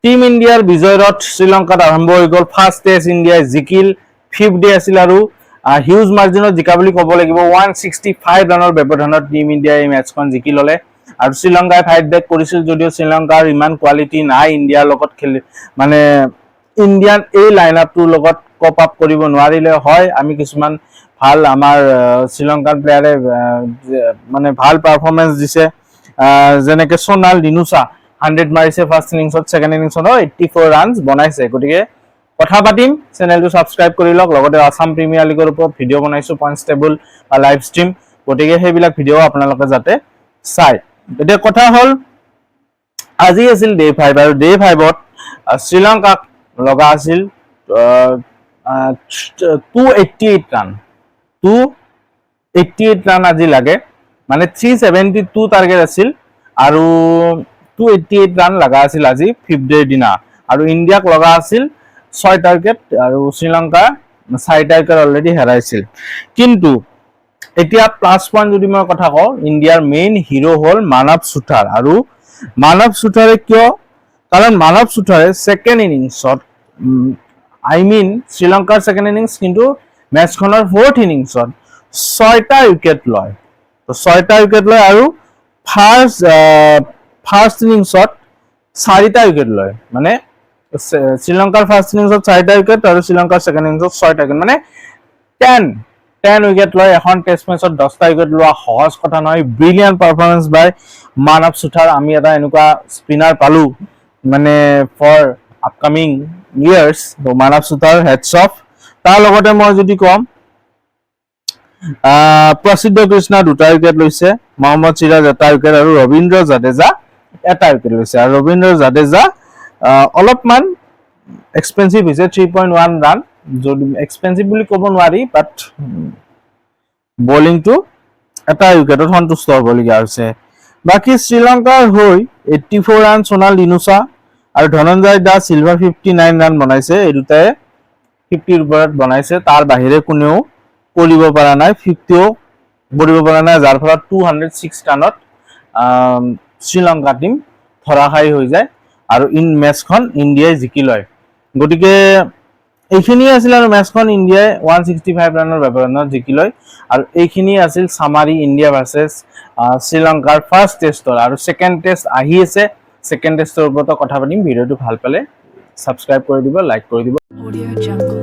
Team ইণ্ডিয়াৰ বিজয় ৰথ শ্ৰীলংকাত আৰম্ভ হৈ গ'ল। ফাৰ্ষ্ট টেষ্ট ইণ্ডিয়াই জিকিল। ফিফ্থ ডে আছিল আৰু হিউজ মাৰ্জিনত জিকা বুলি ক'ব লাগিব। 165 ৰানৰ ব্যৱধানত টীম ইণ্ডিয়াই এই মেটচখন জিকি ল'লে আৰু শ্ৰীলংকাই ফাইট বেক কৰিছিল যদিও শ্ৰীলংকাৰ ইমান কোৱালিটি নাই ইণ্ডিয়াৰ লগত খেলি, মানে ইণ্ডিয়ান এই লাইন আপটোৰ লগত কপ আপ কৰিব নোৱাৰিলে হয়। আমি কিছুমান ভাল আমাৰ শ্ৰীলংকান প্লেয়াৰে মানে ভাল পাৰফৰ্মেঞ্চ দিছে, যেনেকে সোণাল ডিনুচা 100 মাৰিছে ফাৰ্ষ্ট ইনিংছত, ছেকেণ্ড ইনিংছত 84 ৰানছ বনাইছে। গতিকে কথা পাতিম, চেনেলটো ছাবস্ক্ৰাইব কৰি লওক। লগতে আছাম প্ৰিমিয়াৰ লীগৰ ওপৰত ভিডিঅ' বনাইছো, পইণ্টছ টেবুল বা লাইভ ষ্ট্ৰীম, গতিকে সেইবিলাক ভিডিঅ' আপোনালোকে যাতে চায়। এতিয়া কথা হ'ল, আজি আছিল ডে 5 আৰু ডে 5ত শ্ৰীলংকাক লগা আছিল 288 ৰান। 288 ৰান আজি লাগে, মানে 372 টাৰ্গেট আছিল আৰু 288 ৰান লগা আছিল আজি ফিফ্থ ডেৰ দিনা। আৰু ইণ্ডিয়াক লগা আছিল ছয় টাৰ্গেট আৰু শ্ৰীলংকা চাৰি টাৰ্গেট অলৰেডি হেৰাইছিল। কিন্তু এতিয়া প্লাছ পইণ্ট যদি মই কথা কওঁ, ইণ্ডিয়াৰ মেইন হিৰ' হ'ল মানৱ সুথাৰ। আৰু মানৱ সুথাৰে কিয়? কাৰণ মানৱ সুথাৰে ছেকেণ্ড ইনিংছত, I mean শ্ৰীলংকাৰ ছেকেণ্ড ইনিংছ, কিন্তু মেটচখনৰ ফ'ৰ্থ ইনিংছত ছয়টা উইকেট লয়। তো ছয়টা উইকেট লয় আৰু ফাৰ্ষ্ট ফাৰ্ষ্ট ইনিংছত চাৰিটা উইকেট লয়। মানে শ্ৰীলংকাৰ ফাৰ্ষ্ট ইনিংছত চাৰিটা উইকেট আৰু শ্ৰীলংকাৰ ছেকেণ্ড ইনিংছত ছয়টা উইকেট, মানে 10 10 উইকেট লয়। এখন টেষ্ট মেচত 10টা উইকেট লোৱা সহজ কথা নহয়। ব্ৰিলিয়াণ্ট পাৰফৰ্মেঞ্চ বাই মানৱ সুথাৰ। আমি এটা এনেকুৱা স্পিনাৰ পালো মানে ফৰ আপকামিং ইয়াৰ্ছ। মানৱ সুথাৰ, হেটছ অফ। তাৰ লগতে মই যদি ক'ম, প্ৰসিদ্ধ কৃষ্ণা দুটা উইকেট লৈছে, মহম্মদ চিৰাজ এটা উইকেট আৰু ৰবীন্দ্ৰ জাদেজা এটা উইকেট লৈছে। আৰু ৰবীন্দ্ৰ জাদেজা অলপমান এক্সপেঞ্চিভ হৈছে, 3.1 ৰান। যদি এক্সপেঞ্চিভ বুলি ক'ব নোৱাৰি, বাট বলিংটো এটা উইকেটত সন্তুষ্ট হ'বলগীয়া হৈছে। বাকী শ্ৰীলংকাৰ হৈ 84 ৰান সোণাল ডিনুচা আৰু ধনঞ্জয় দাস চিলভা 59 ৰান বনাইছে। এই দুটাই 50ৰ ওপৰত বনাইছে। তাৰ বাহিৰে কোনেও কৰিব পৰা নাই, 50ও কৰিব পৰা নাই, যাৰ ফলত 206 ৰানত শ্ৰীলংকা টীম ধৰাশায়ী হৈ যায় আৰু ইন মেচখন ইণ্ডিয়াই জিকি লয়। গতিকে এইখিনিয়ে আছিল আৰু মেচখন ইণ্ডিয়াই 165 ৰানৰ ব্যৱধানত জিকি লয়। আৰু এইখিনিয়ে আছিল চামাৰি ইণ্ডিয়া ভাৰ্চেছ শ্ৰীলংকাৰ ফাৰ্ষ্ট টেষ্টৰ। আৰু ছেকেণ্ড টেষ্ট আহি আছে, ছেকেণ্ড টেষ্টৰ ওপৰতো কথা পাতিম। ভিডিঅ'টো ভাল পালে ছাবস্ক্ৰাইব কৰি দিব, লাইক কৰি দিব। Audio Jungle.